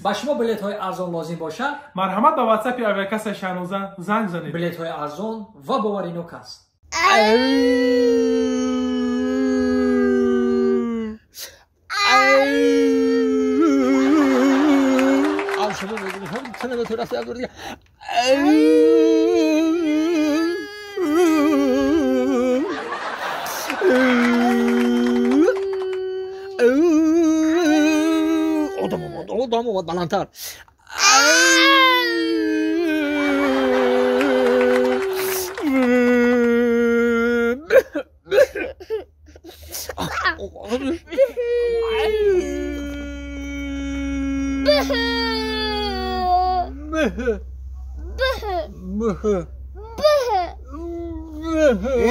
Ба шумо билетҳои арзон лозим бошад, марҳамат ба ватсапи авиакассаи Шаҳноза занг занед. Билетҳои арзон ва боваринок аст. Одам омад баландтар.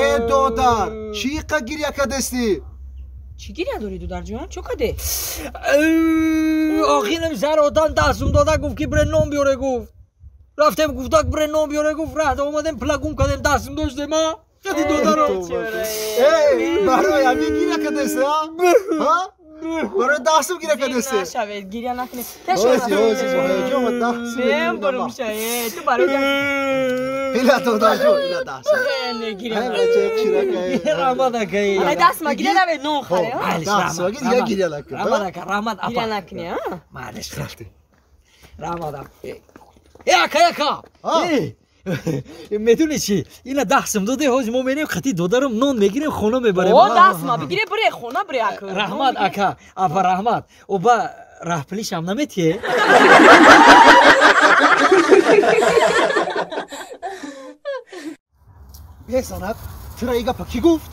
Э додар, чӣ қа гиря кардастӣ? Чӣ гиря дорӣ, додарҷон? Чӣ каде? Охирам сар одам дастум дода, гуфт ки бре нон биёре, гуфт. Рафтем, гуфтак бре нон биёре, гуфт, раҳта омадем, плагум кардем, дастум доштем, а? Қади додаро. Э, барои ҳамин гиря кардастӣ, а? Ҳа? Барои дастум гиря кардастӣ? Нашавед, гиря накунед. Ташаккур. Бурум шае, ту барои Ила додарҷон, ила дастум. Раҳмат акаи. Дастма гиря навед, нон харе. Дастма гиря, гиря накун. Раҳмат ака, раҳмат апа. Гиря накунӣ, а? Маълиш, рафтем. Раҳмат апа. Э ака, ака. Медонӣ чӣ? Ина дастам доде, ҳозир мо мерем қати додарам нон мегирем, хона мебарем. О, дастма бигире, бире хона бире ака. Раҳмат ака, апа раҳмат. Оба раҳпулишам наметиҳе? Бесанат, тура и гапа кӣ гуфт?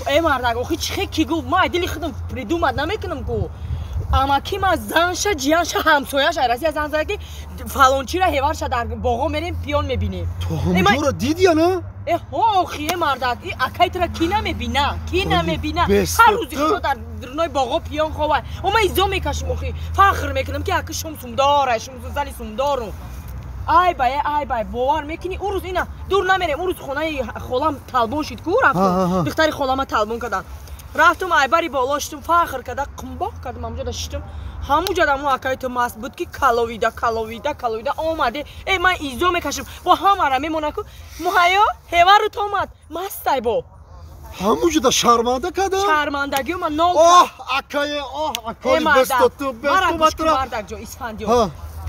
Э мардак, охи чӣ хе кӣ гуфт? Ман дили худам придумат намекунам ку. Амаки ма занша, ҷиянша, ҳамсояша Россия зан зада ки фалончира ҳеварша дар боғо мерем, пиён мебинем. Ту ҳамҷоро дидӣ я на? Э ҳо, охи э мардак, и акай тура кӣ намебина? Кӣ намебина? Ҳар рӯзи худо дар дурнои боғо пиён ховай. О ман изо мекашим охи, фахр мекунам ки аки шум сумдора, шум зани сумдору. Ай бай, ай бай, бовар мекунӣ, ӯ рӯз ина дур намерем, ӯ рӯз хонаи холам талбон шид ку, рафтум. Духтари холама талбон карданд. Рафтум, айбари боло шитум, фахр карда, қумбоқ кардам, ҳамуҷода шитум. Ҳамуҷода мо акаи ту маст буд ки каловида, каловида, каловида омаде. Э, ман изо мекашам, бо ҳамара мемона ку. Муҳайё, ҳеварут омад, мастай бо. Ҳамуҷода шарманда кардам? Шармандагиё ман нол. Оҳ, акае, оҳ, акаи бесту ту, бесту матра. Мардакҷо, Исфандиё,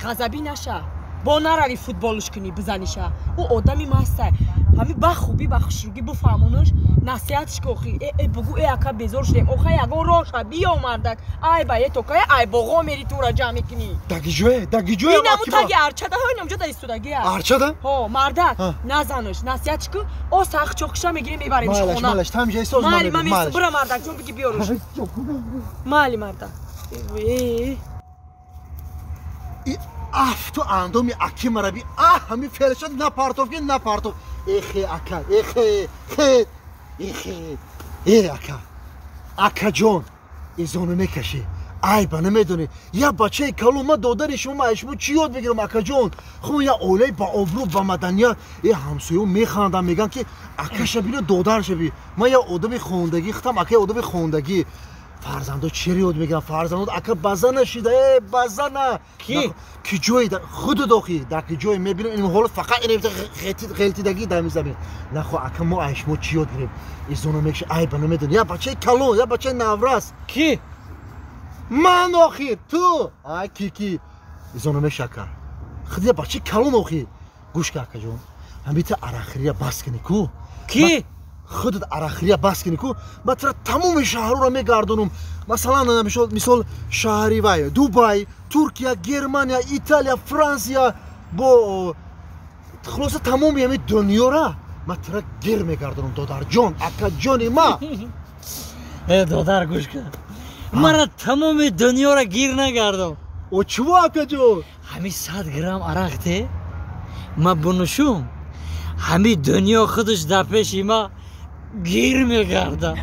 ғазабӣ наша. Бо нарави футболш кунӣ, бизаниша. Ӯ одами мастай. Ҳами ба хубӣ, ба хушругӣ бифаҳмонаш, насиҳатш ки охи, э, э, бугӯ, э, ака безор шудем. Оха ягон роша, биё мардак. Ай ба е токая, ай боғо мери тура ҷамъ мекунӣ. Дагиҷое, дагиҷое. Инаму таги арчада, ҳо инамҷода истодагия. Арчада? Ҳо, мардак, назанаш, насиҳатш ку, о сахт чоқиша мегирем, мебаремш хона. Малаш, тамҷа истоз мали, ман меистам, бура мардак, ҷон биги биёруш. Мали мардак. Э. Афту андоми аки мараби, аҳ, ҳами фелшад напартов ки напартов. Эхе ака, эхе, хе, эхе, э ака, акаҷон, изону мекашӣ, айба намедонӣ. Як бачаи калон, ман додари шумо, ман шумо чӣ ёд мегирам, акаҷон? Хуб, як оилаи ба обрӯ, ба маданият, э ҳамсоё механданд, мегӯянд ки акаша бино, додарша би. Ман як одами хондагӣ, худам ака одами хондагӣ. Фарзандо чиро ёд мегиранд? Фарзандо ака база нашида, э база на. Ки? Ки ҷое худо дохи, дар ки ҷое мебинем ин ҳолат фақат ин ғелтидагӣ дар мизанем. Нахо ака, мо ай шумо чӣ ёд гирем? Изоно мекаши, айба намедонӣ. Як бачаи калон, як бачаи наврас. Ки? Ман охир, ту. Ай ки ки. Изоно мекаши ака. Худ як бачаи калон охир. Гӯш ка акаҷон. Ҳамита арақхӯрия бас кунӣ ку? Ки? Худат арақхӯрия бас кунӣ ку, ман тура тамоми шаҳрҳоро мегардонам. Масалан, мисол шаҳри вай, Дубай, Туркия, Германия, Италия, Франсия, бо хулоса тамоми ҳамин дунёра ман тура гир мегардонам, додарҷон, акаҷони ма. Э, додар, гӯш кун. Мара тамоми дунёра гир нагардон. О чиво, акаҷон? Ҳамин 100 грамм арақ те, ман бунӯшум, ҳамин дунё худаш дар пеши ма гир мегардад.